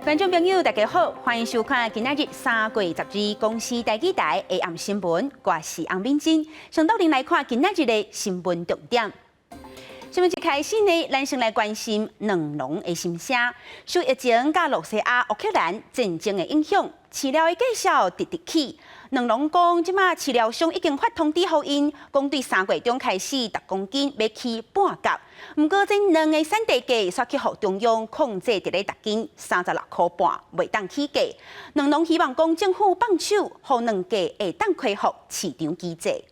觀眾朋友，大家好，歡迎收看今仔日3月12公視台語台下暗新聞，我是洪敏珍。上到陣來看今仔日的新聞重點。新聞一開始呢，咱先來關心卵農的心聲。受疫情佮羅西亞、烏克蘭戰爭的影響，飼料的價數直直起。卵農講，這馬飼料商已經發通知予𪜶，講對3月中開始，逐公斤欲起半角。毋過這卵的產地價煞去予中央控制佇咧逐斤36塊半，袂當起價。卵農希望講政府放手，予卵價會當恢復市場機制。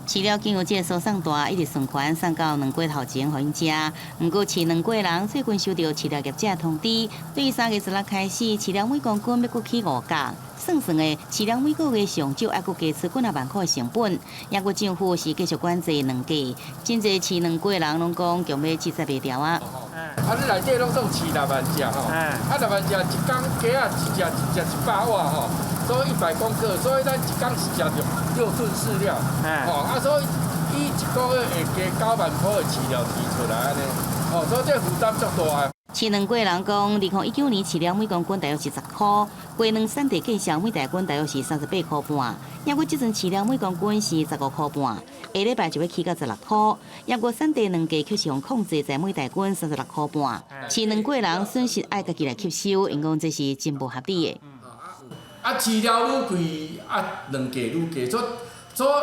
飼料經由這輸送帶一直循環送到卵雞頭前，予𪜶食。毋過飼卵雞的人最近收著飼料業者通知，對3月16開始，飼料每公斤欲閣起5角。算算的，飼料每個月上少猶閣加出幾若萬箍的成本。抑閣政府是繼續管制卵價，真濟飼卵雞的人攏講強欲咫殺袂牢啊。啊，你內底攏總飼六萬隻吼，啊六萬隻一工雞仔一隻一隻100瓦吼，所以100公克，所以咱一工是食著6噸飼料，吼啊，所以伊一個月會加9萬箍的飼料提出來按呢，吼，所以這負擔足大的。飼卵雞的人講，2019年飼料每公斤大約是10箍，雞卵產地價數每大斤大約是38塊半，抑閣這陣飼料每公斤是15塊半，下禮拜就欲起到16箍，抑閣產地卵價卻是予控制在每大斤36塊半，飼卵雞的人損失愛家己來吸收，𪜶講這是真無合理的。啊，飼料愈貴，啊，卵價愈低，所所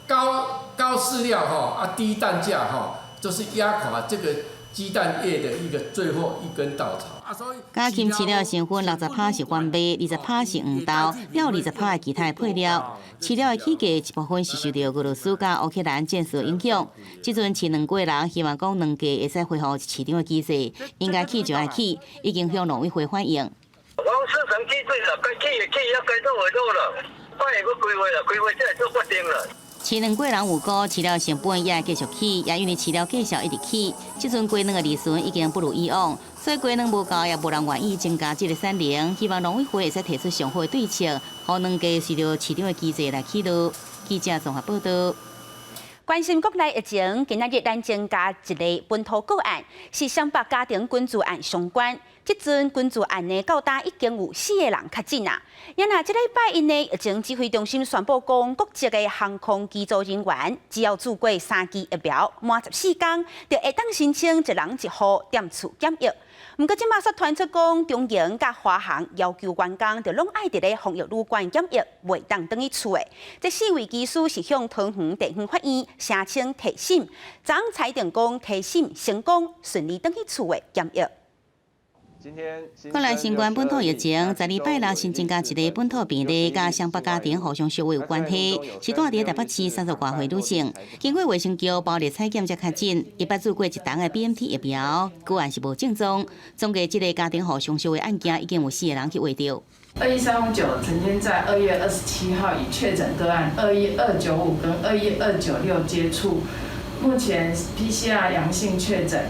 高高飼料吼，啊低蛋價吼，就是壓垮這個雞蛋業的一個最後一根稻草。家禽飼料成分60趴是番麥，20趴是黃豆，還有20趴的其他的配料。飼料的起價一部分是受著俄羅斯佮烏克蘭戰事影響。這陣飼卵雞的人希望講卵價會使恢復市場的機制，應該起就愛起，已經向農委會反映。講市場機制啦，該起的起，啊該落的落了，擺會閣規劃啦，規劃才會做決定啦。飼卵雞人有講，飼料成本也會繼續起，也因為飼料價數一直起，這陣雞卵的利潤已經不如以往，所以雞卵無夠，也無人願意增加這個產能。希望農委會會使提出上好的對策，予卵價隨著市場的機制來起落。記者綜合報道。關心國內疫情，今仔日咱增加一例本土個案，是雙北家庭群聚案相關。這陣群聚案呢，到今已經有四個人確診啊。也若這禮拜一呢，疫情指揮中心宣布講，國籍的航空機組人員只要注過三劑疫苗滿14天，就會當申請一人一戶踮厝檢疫。毋過這馬煞傳出講，長榮佮華航要求員工就攏愛佇咧防疫旅館檢疫，袂當轉去厝的。這四位機師是向桃園地方法院聲請提審，昨昏裁定講提審成功，順利轉去厝的檢疫。國內新冠本土疫情，12拜六新增加一例本土病例，佮雙北家庭互相相會有關係，是住佇台北市30外歲女性。經過衛生局暴力採檢才確診，伊捌注過一筒的 BNT 疫苗，果然是無症狀。總計這个家庭互相相會案件已經有四個人去穢著。21359曾經在2月27號與確診個案21295跟21296接觸，目前 PCR 陽性確診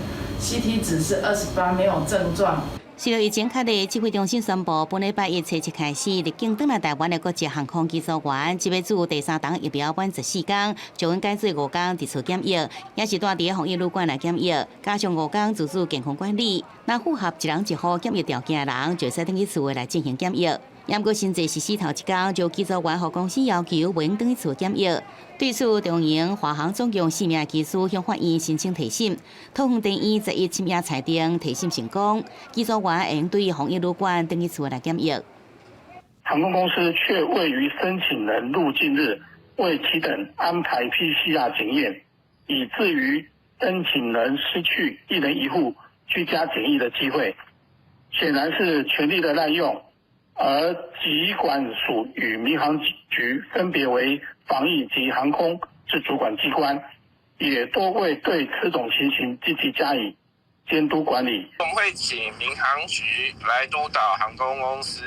，CT 值是28，沒有症狀。隨著疫情較熱，指揮中心宣布，本禮拜一初七開始，入境轉來台灣的國籍航空機組員，只欲注第三筒疫苗滿十四天，就會改做五天佇厝檢疫，也是住佇防疫旅館來檢疫，加上五天自主健康管理。若符合一人一戶檢疫條件的人，就會使轉去厝內來進行檢疫。毋過新制實施頭一工，就機組員予公司要求袂用轉去厝檢疫。對此，長榮、華航總共四名機師向法院申請提審，桃園地院11深夜裁定提審成功，機組員會用對防疫旅館轉去厝來檢疫。航空公司卻未於申請人入境日為其等安排 PCR 檢驗，以至於申請人失去一人一戶居家檢疫的機會，顯然是權力的濫用。而疾管署與民航局分別為防疫及航空之主管機關，也都未對此種情形積極加以監督管理。我們會請民航局來督導航空公司，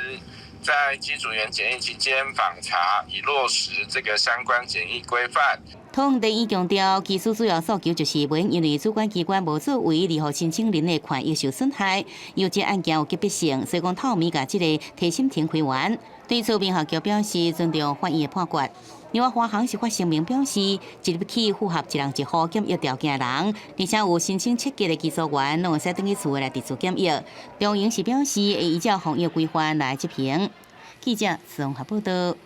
在機組員檢疫期間訪查，以落實這個相關檢疫規範。通電伊強調，其實主要訴求就是袂因為主管機關無作為，而予申請人的權益受損害。由這案件有急迫性，所以講透明共這個提審庭開完。對此，民航局表示尊重法院的判決。另外，華航是發聲明表示，一入去符合一人一戶檢疫條件的人，而且有申請切結的機組員，攏會使轉去厝內來自主檢疫。中營是表示會依照防疫規範來執行。記者綜合報道。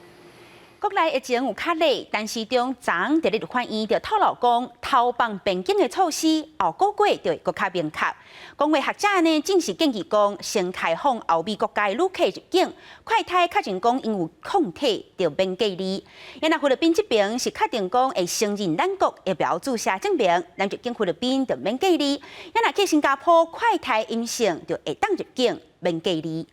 國內疫情有較熱，但是中昨佇咧立法院就透露講，偷放邊境的措施後個月就會閣較明確。公衛學者呢，正式建議講，先開放歐美國家的旅客入境，快篩確認講𪜶有抗體就免隔離。啊若菲律賓這邊是確定講會承認咱國疫苗注射證明，咱入境菲律賓就免隔離。啊若去新加坡快篩陰性就會當入境免隔離。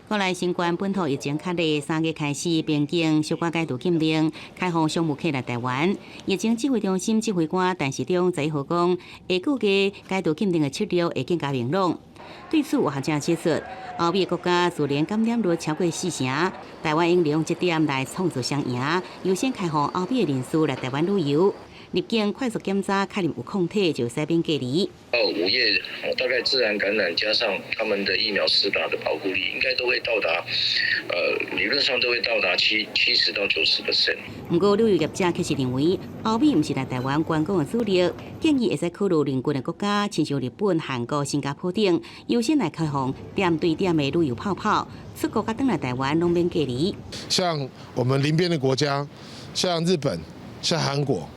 國內新冠本土疫情較熱，3月開始邊境小可解除禁令，開放商務客來台灣。疫情指揮中心指揮官陳時中十一號講，下個月解除禁令的策略會更加明朗。對此，有學者指出，歐美國家自然感染率超過四成，台灣應利用這點來創造雙贏，優先開放歐美的人士來台灣旅遊。入境快速檢查確認有抗體就使免隔離。到5月，大概自然感染加上他們的疫苗施打的保護力，應該都會到達，理論上都會到達70到90%。毋過旅遊業者卻是認為，歐美毋是來台灣觀光的主力，建議會使考慮鄰近的國家，親像日本、韓國、新加坡等，優先來開放點對點的旅遊泡泡，出國佮轉來台灣攏免隔離。像我們鄰邊的國家，像日本、像韓國。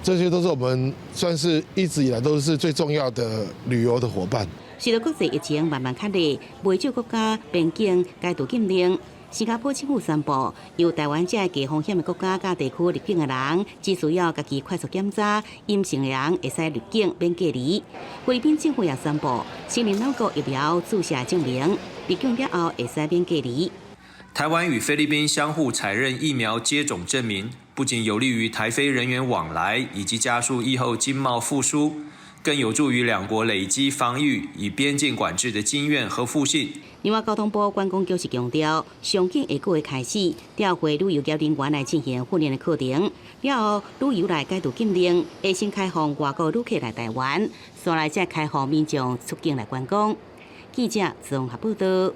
這些都是我們算是一直以來都是最重要的旅遊的夥伴。隨著國際疫情慢慢較熱，袂少國家邊境解除禁令。新加坡政府宣布，由台灣這个低風險的國家佮地區入境的人，只需要家己快速檢查，陰性的人會使入境免隔離。菲律賓政府也宣布，承認兩國疫苗注射證明，入境了後會使免隔離。台灣與菲律賓相互採認疫苗接種證明，不僅有利於台菲人員往來以及加速疫後經貿復甦，更有助於兩國累積防禦與邊境管制的經驗和互信。另外，交通部觀光局是強調，上緊下個月開始調配旅遊業人員來進行訓練的課程，了後旅遊來解除禁令，會先開放外國旅客來台灣，紲來再開放民眾出境來觀光。記者綜合報道。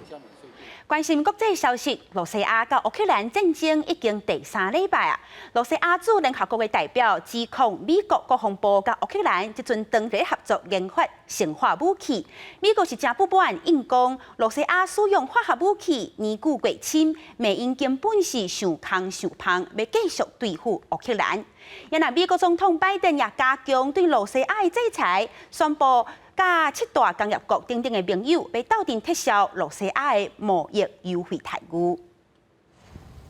關心國際消息，羅西亞佮烏克蘭戰爭已經第三禮拜啊。羅西亞駐聯合國的代表指控美國國防部佮烏克蘭這陣當咧合作研發生化武器。美國是誠不滿，應講羅西亞使用化學武器年久過深，罵𪜶根本是想空想芳，欲繼續對付烏克蘭。啊若美國總統拜登也加強對羅西亞的制裁，宣布佮七大工業國等等的盟友，欲鬥陣撤銷羅西亞的貿易優惠待遇。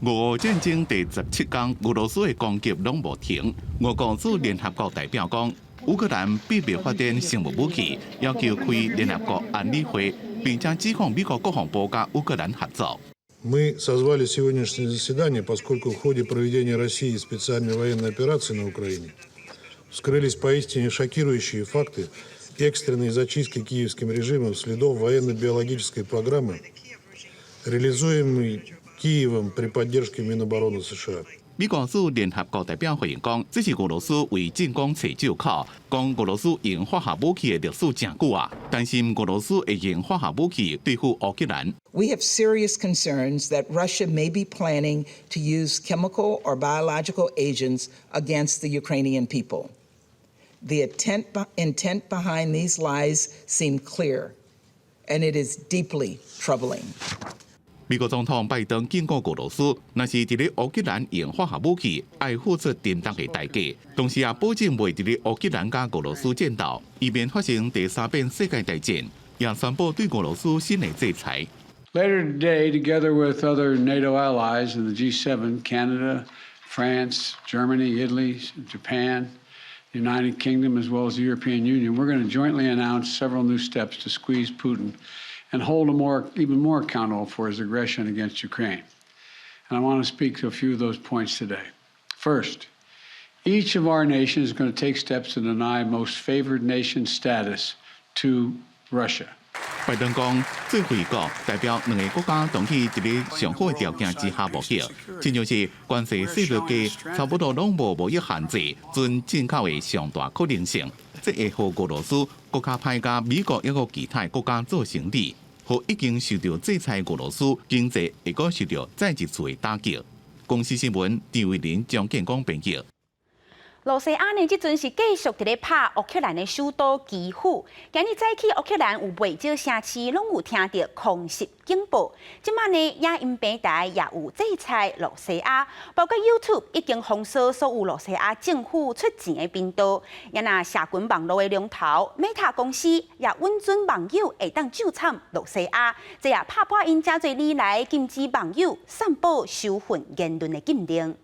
俄烏戰爭第17天，俄羅斯的攻擊攏無停。俄國駐聯合國代表講，烏克蘭秘密發展生物武器，要求開聯合國安理會，並且指控美國國防部佮烏克蘭合作。 Мы созвали сегодняшнее заседание, поскольку в ходе проведения Россией специальной военной операции на Украине вскрылись поистине шокирующие факты экстренной зачистки киевским режимом следов военно-биологической программы, реализуемой Киевом при поддержке Минобороны США. 美國駐聯合國代表回應講，這是俄羅斯為進攻揣藉口，講俄羅斯用化學武器的歷史誠久啊，擔心俄羅斯會用化學武器對付烏克蘭。 We have serious concerns that Russia may be planning to use chemical or biological agents against the Ukrainian people. The intent behind these lies seem clear, and it is deeply troubling. 美國總統拜登警告俄羅斯，若是佇咧烏克蘭用化學武器，愛付出沉重的代價，同時也保證袂佇咧烏克蘭佮俄羅斯戰鬥，以免發生第三遍世界大戰，也宣布對俄羅斯新的制裁。 Later today, together with other NATO allies in the G7, Canada, France, Germany, Italy, Japan, the United Kingdom, as well as the European Union, we're going to jointly announce several new steps to squeeze Putin and hold him even more accountable for his aggression against Ukraine. And I want to speak to a few of those points today. First, each of our nations is going to take steps to deny most favored nation status to Russia. 拜登講，最惠國代表兩个國家同意佇咧上好的條件之下貿易，親像是關稅稅率低，差不多攏無貿易限制，準進口的上大可能性。這會予俄羅斯閣較歹佮美國抑閣其他國家做生意，予已經受著制裁俄羅斯經濟會閣受著再一次的打擊。公視新聞張偉林、張建光編輯。羅西亞呢，這陣是繼續佇咧拍烏克蘭的首都基輔。今日早起，烏克蘭有袂少城市攏有聽著空襲警報。這馬呢，影音平台也有制裁羅西亞，包括 YouTube 已經封鎖所有羅西亞政府出錢的頻道。也若社群網路的龍頭 Meta 公司也允准網友會當糾參羅西亞，這也拍破𪜶遮濟年來禁止網友散布仇恨言論的禁令。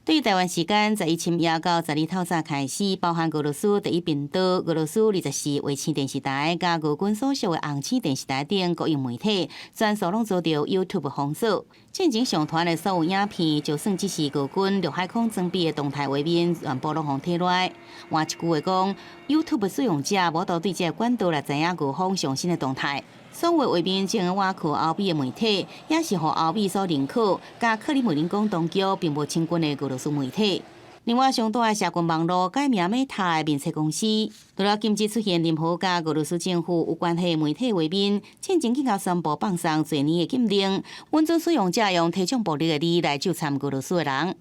對台灣時間11深夜到12透早開始，包含俄羅斯第一頻道、俄羅斯24衛星電視台、佮俄軍所屬的紅星電視台等國營媒體，全數攏遭著 YouTube 封鎖。進前上傳的所有影片，就算只是俄軍陸海空裝備的動態畫面，全部攏予退落來。換一句話講，YouTube 使用者無法度對這個管道來知影俄方上新的動態。所有畫面前倚靠歐美的媒體，也是予歐美所認可，佮克里姆林宮當局並無親近的俄羅斯媒體。另外，上大的社群網路改名 Meta 的面冊公司，除了禁止出現任何佮俄羅斯政府有關係的媒體畫面，進前更加宣布放鬆濟年的禁令，允准使用者用提倡暴力的字來糾參俄羅斯的人。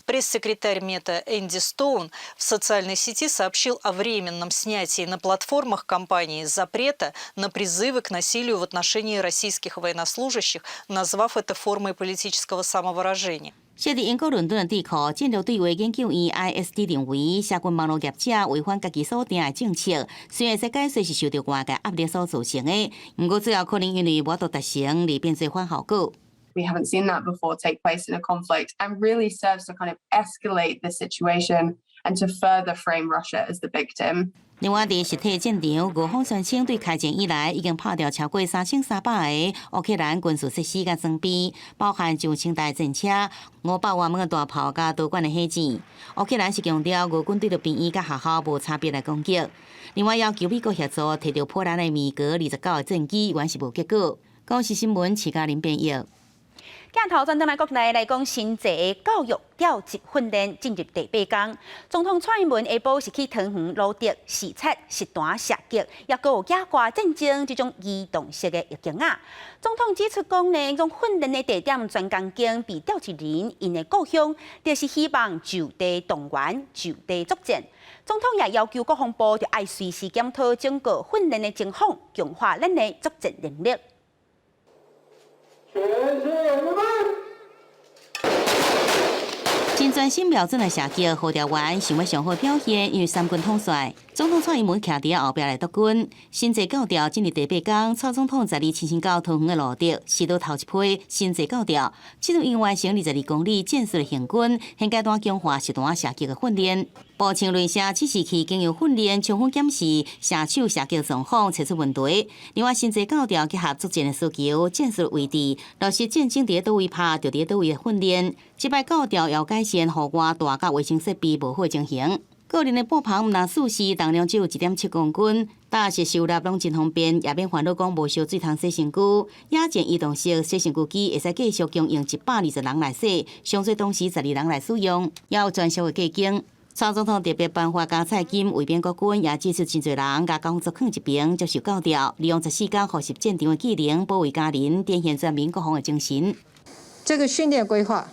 Пресс-секретарь Мета Энди Стоун в социальной сети сообщил о временном снятии на платформах компании запрета на призывы к насилию в отношении российских военнослужащих, назвав это формой политического самовыражения. 設佇英國倫敦的智庫戰略對話研究院 ISD 認為，社群網路業者違反家己所定的政策，雖然這解說是受著外界壓力所造成的，毋過最後可能因為無法度達成而變做反效果。 We haven't seen that before take place in a conflict and really serves to kind of escalate the situation and to further frame Russia as the victim. 另外，佇實體戰場，俄方宣稱對開戰以來已經拍掉超過3300个烏克蘭軍事設施佮裝備，包含上千台戰車、500外門的大炮佮導彈的火箭。烏克蘭是強調俄軍對著病院佮學校無差別來攻擊。另外，要求美國協助提著波蘭的米格29的戰機，猶原是無結果。公視新聞，徐嘉玲編譯。鏡頭轉轉來國內來講，新制的教育調職訓練進入第八工。總統蔡英文下晡是去桃園蘆竹視察實彈射擊，抑閣有野外戰爭這種移動式的役鏡仔。總統指出講呢，這種訓練的地點專工間被調職人𪜶的故鄉，就是希望就地動員、就地作戰。總統也要求國防部著愛隨時檢討整個訓練的情況，強化咱的作戰能力。全體預備。真專心瞄準的射擊，護調員想欲上好表現，因為三軍統帥總統蔡英文徛佇後壁來督軍，新制教調進入第八工，蔡總統十二親身到桃園的蘆竹，試導頭一批新制教調，這陣已經完成22公里戰術行軍，現階段強化實彈射擊的訓練。步槍雷射指示器經由訓練，充分檢視射手射擊狀況，揣出問題。另外，新制教調結合作戰的需求、戰術位置，落實戰爭佇咧佗位拍，就佇咧佗位訓練。這擺教調要改善戶外大佮衛生設備無好情形。個人的布棚毋但舒適，重量只有1.7公斤，搭設收納攏真方便，也免煩惱講無燒水通洗身軀。野戰移動式洗身軀機會使繼續供應120人來洗，上濟同時12人來使用，也有專屬的隔間。蔡總統特別頒發加菜金，慰勉國軍，也指出真濟人共工作囥一邊接受教調，利用14工學習戰場的技能，保衛家人，展現全民國防的精神。這個訓練規劃，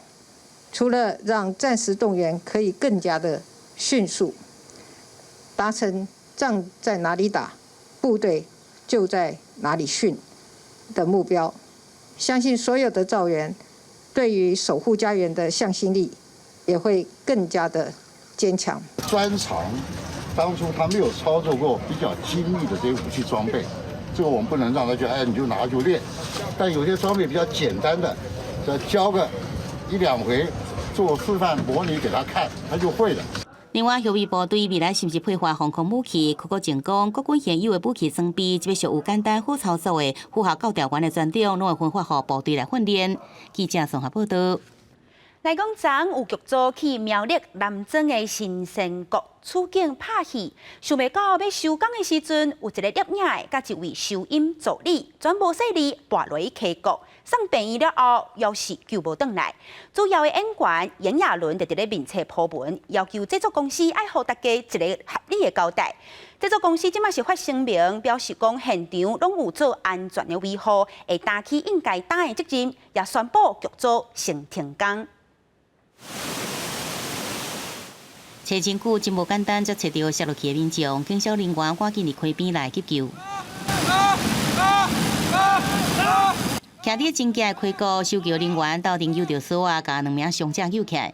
除了讓戰時動員可以更加的迅速達成仗在哪裡打，部隊就在哪裡訓的目標，相信所有的召員對於守護家園的向心力也會更加的堅強。專長，當初他沒有操作過比較精密的這些武器裝備，這個我們不能讓他就哎你就拿就練。但有些裝備比較簡單的，再教個一兩回，做示範模擬給他看，他就會了。另外，後備部隊未來是毋是配發防空武器？柯國正講，國軍現有的武器裝備，這欲屬有簡單好操作的，符合教調員的專長，攏會分發予部隊來訓練。記者綜合報導。來講，昨有劇組去苗栗南庄的神仙谷取景拍戲，想袂到欲收工的時陣，有一个攝影的佮一位收音助理，轉無細膩跋落去溪谷，送病院了後，猶是救無轉來。主要的演員炎亞綸就佇咧面冊 po 文，要求製作公司愛予大家一个合理的交代。製作公司這馬是發聲明，表示講現場攏有做安全的維護，會擔起應該擔的責任，也宣布劇組先停工。揣真久真無簡單，才揣著摔落去的民眾，警消人員趕緊佇溪邊來急救。徛佇真崎的溪谷，搜救人員鬥陣揪著索仔，共兩名傷者救起來。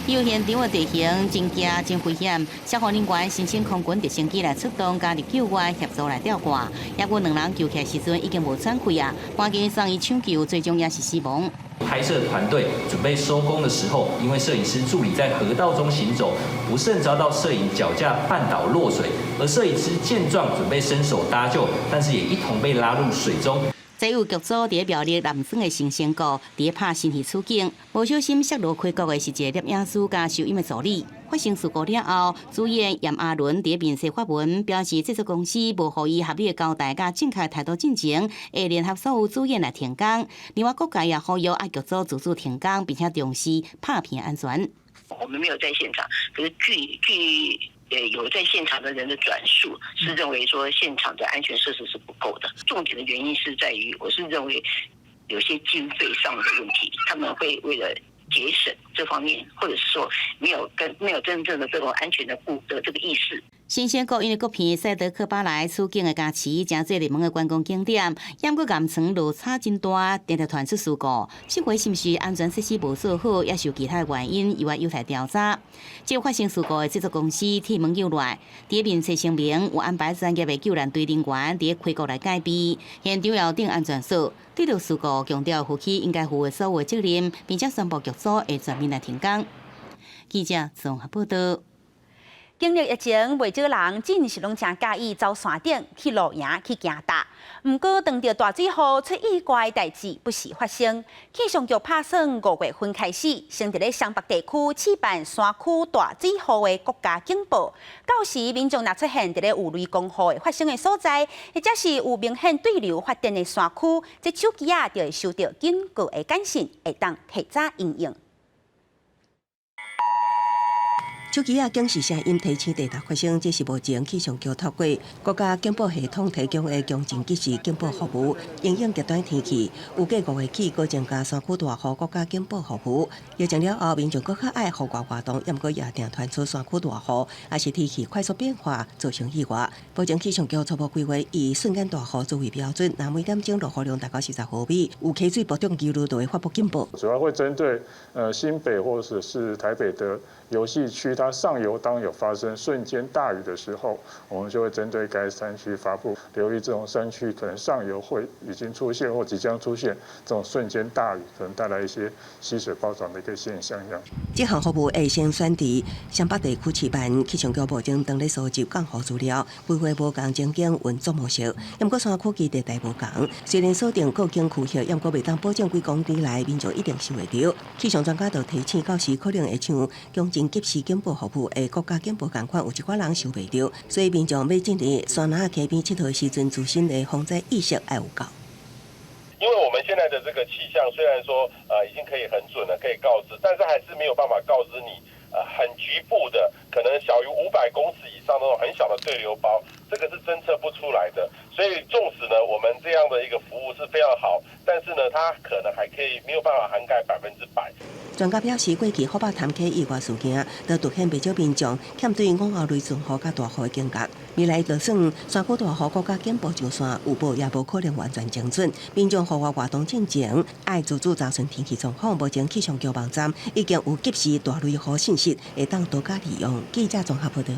有現場的地形真驚真危險，消防人員申請空軍直升機來出動，加入救援協助來吊掛。抑閣兩人救起來時陣已經無喘氣啊，趕緊送醫搶救，最終也是死亡。拍攝團隊準備收工的時候，因為攝影師助理在河道中行走，不慎遭到攝影腳架絆倒落水，而攝影師見狀準備伸手搭救，但是也一同被拉入水中。這有劇組佇苗栗南庄的神仙谷，佇咧拍新戲取景，無小心摔落溪谷的是一个攝影師佮收音的助理。發生事故了後，主演炎亞綸佇面冊發文，表示製作公司無予伊合理的交代佮正確態度進前，會聯合所有主演來停工。另外，各界也呼籲愛劇組自主停工，並且重視拍片安全。我們沒有在現場，可是據有在現場的人的轉述，是認為說現場的安全設施是不夠的。重點的原因是在於，我是認為有些經費上的問題，他們會為了節省這方面，或者是說沒有真正的這種安全的顧的這個意識。神仙谷因為國片《賽德克巴萊》取景的加持，誠濟熱門的觀光景點，猶閣岩層落差真大，定定傳出事故。這回是毋是安全設施無做好，抑是有其他原因，猶愛有待調查。這個發生事故的製作公司鐵門又來，佇面冊聲明有安排專業的救援隊人員佇溪谷來戒備，現場也定安全索。對著事故，強調負起應該負的所有責任，並且宣布劇組會全面來停工。記者綜合報道。經歷疫情，袂少人真是攏誠佮意走山頂去露營去行踏。毋過，當著大水雨出意外代誌不時發生。氣象局拍算5月份開始，先佇咧雙北地區試辦山區大水雨的國家警報。到時民眾若出現佇咧有雷公雨會發生的所在，或者是有明顯對流發展的山區，這手機仔就會收到警告的簡訊，會當提早因應。手機仔警示聲音提醒地動發生，這是目前氣象局透過國家警報系統提供的強震即時警報服務。因應極端天氣，預計5月起閣增加山區大雨國家警報服務。疫情了後，民眾閣較愛戶外活動，猶過也定傳出山區大雨，抑是天氣快速變化造成意外。目前氣象局初步規劃以瞬間大雨作為標準，若每點鐘落雨量達到40毫米，有溪水暴漲疑慮就會發布警報。主要會針對新北或者是台北的遊戲區，它上游當有發生瞬間大雨的時候，我們就會針對該山區發布，留意這種山區可能上游會已經出現或即將出現這種瞬間大雨，可能帶來一些溪水暴漲的一個現象。這項服務會先選佇雙北地區試辦，氣象局目前正咧收集降雨資料，規劃無仝情景運作模式。毋過山區基地帶無仝，雖然鎖定過境區域，毋過袂當保證幾公里內民眾一定收會著。氣象專家就提醒，到時可能會像強震即時警報服務的國家警報仝款，有一寡人收袂著，所以民眾欲進入山林溪邊𨑨迌的時陣，自身的防災意識愛有夠。因為我們現在的這個氣象雖然說已經可以很準了，可以告知，但是還是沒有辦法告知你很局部的，可能小於500公尺以上那種很小的對流包，這個是偵測不出來的。所以縱使呢，我們這樣的一個服務是非常好，但是呢，它可能還可以沒有辦法涵蓋100%。專家表示，過去湖北潭溪意外事件，都凸顯袂少民眾欠對午後雷陣雨佮大雨的警覺。未來就算山區大雨國家警報就算有報，也無可能完全精準。民眾戶外活動進前，愛自主查詢天氣狀況。目前氣象局網站已經有即時大雷雨信息，會當多加利用。記者綜合報道。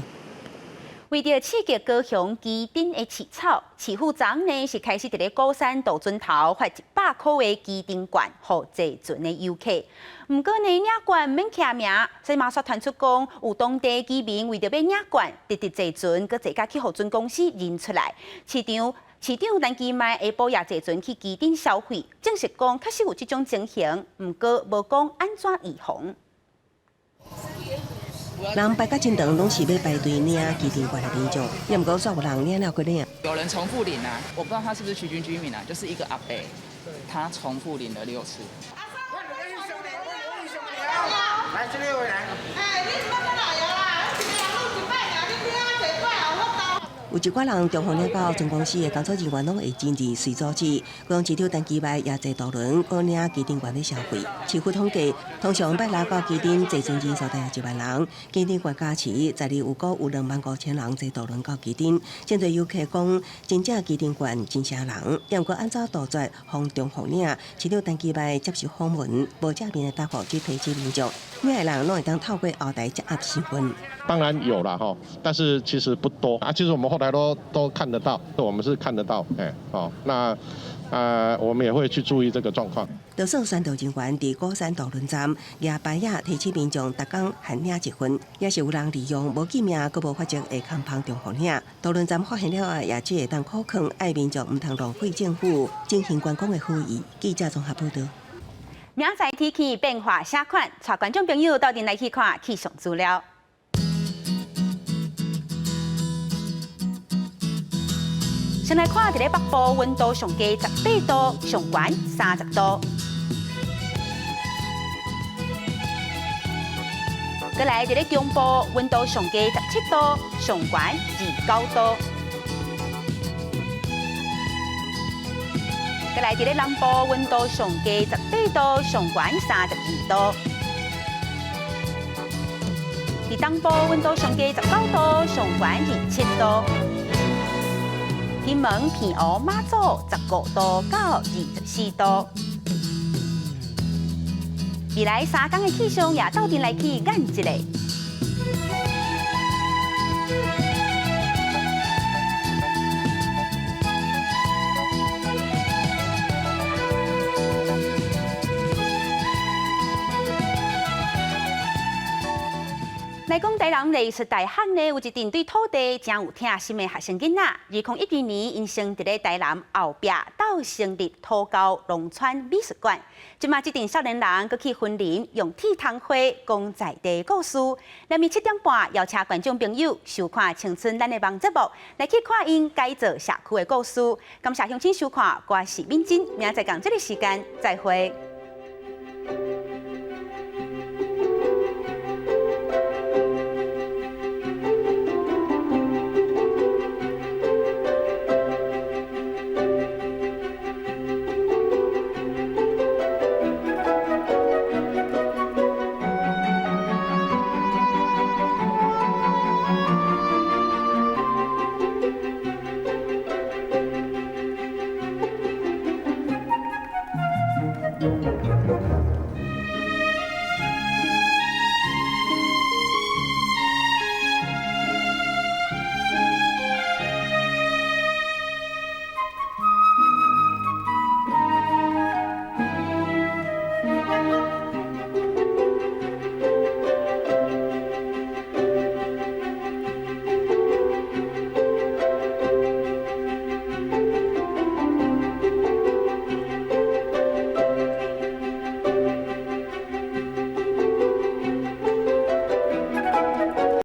為著刺激高雄旗津的市草，市府昨昏呢是開始佇咧鼓山渡船頭發100箍的旗津券，予坐船的遊客。毋過呢，領券毋免簽名，所以嘛煞傳出講，有當地居民為著欲領券，直直坐船，閣坐甲去予船公司認出來。市場市長陳其邁下晡也坐船去旗津消費，證實講確實有這種情形，毋過無講按怎預防。人排甲真長，攏是欲排隊領旗津券的民眾，也毋過煞有人領了閣領。有人重複領啊，我不知道他是不是旗津居民啊，就是一個阿伯，他重複領了6次。來，這裡位來。有一寡人重複領到總公司的工作人員攏會親自隨組織，高雄市長陳其邁也坐渡輪閣領旗津券咧消費。市府統計，通常拜六到旗津坐船人數大約1萬人，旗津券加持，十二有閣有2萬5千人坐渡輪到旗津。針對遊客講，真正旗津券真啥人，也毋過按怎杜絕防重複領？市長陳其邁接受訪問，無正面的答覆，只提醒民眾，每个人攏會當透過後台掌握身份。當然有啦，吼，但是其實不多啊。其實我們後來都看得到，我們是看得到，哎，哦，那，我們也會去注意這個狀況。就算宣導人員佇鼓山渡輪站舉牌仔提醒民眾，逐工限領一份，也是有人利用無記名、閣無法證的空芳重複領。渡輪站發現了後，也只會當苦勸愛民眾毋通浪費政府進行觀光的好意。記者綜合報導。明仔天氣變化啥款？帶觀眾朋友鬥陣來去看氣象資料。先來看佇咧北部溫度上低18度，上懸30度。閣來佇咧中部溫度上低17度，上懸29度。閣來佇咧南部溫度上低18度，上懸32度。佇東部溫度上低19度，上懸27度。金門、澎湖、馬祖15度到24度。未來3天的氣象也鬥陣來去研一下。來講台南藝術大學呢，有一陣對土地誠有疼心的學生囡仔。2012年，𪜶先佇咧台南後壁鬥成立土溝農村美術館。這馬這陣少年人閣去雲林用鐵窗花講在地故事。下暝7點半，邀請觀眾朋友收看《青春咱的夢》節目，來去看𪜶改造社區的故事。感謝鄉親收看，我是敏珍，明仔載仝這个時間再會。